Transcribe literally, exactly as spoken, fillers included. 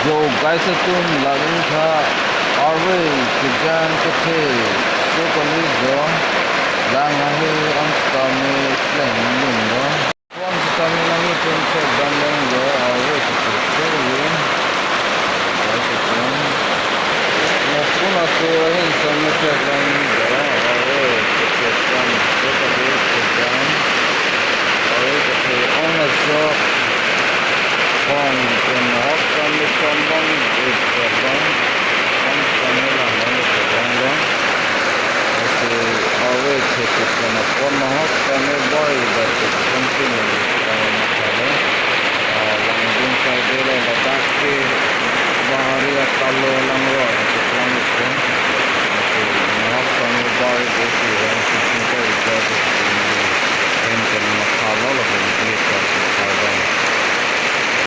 Yo guys atum, ladak tha arve kejang kethe so kali jo, lang ahe an sitame pleng lun jo. An sitame nangtum thekdam lang jo, arve kethe so kali. Guys atum, nokpun ako ahin sitame thekdam jo, arve kethe so kali kejang. Arve kethe ong ajok. Hong pen hok sitame chonbom ik chonbom. Hong sitame langdam ik chonbom. Lasi arve kethe pen apon hok sitame bor ik chonbom, sitame mathalo. Ah, langdun side lo, ladak si bahari atalo langlo, chiklang ikpo. Lasi hok sitame bor ik si, hong si singkai ik chonbom. Pen pen mathalo, lapen ik chonbom.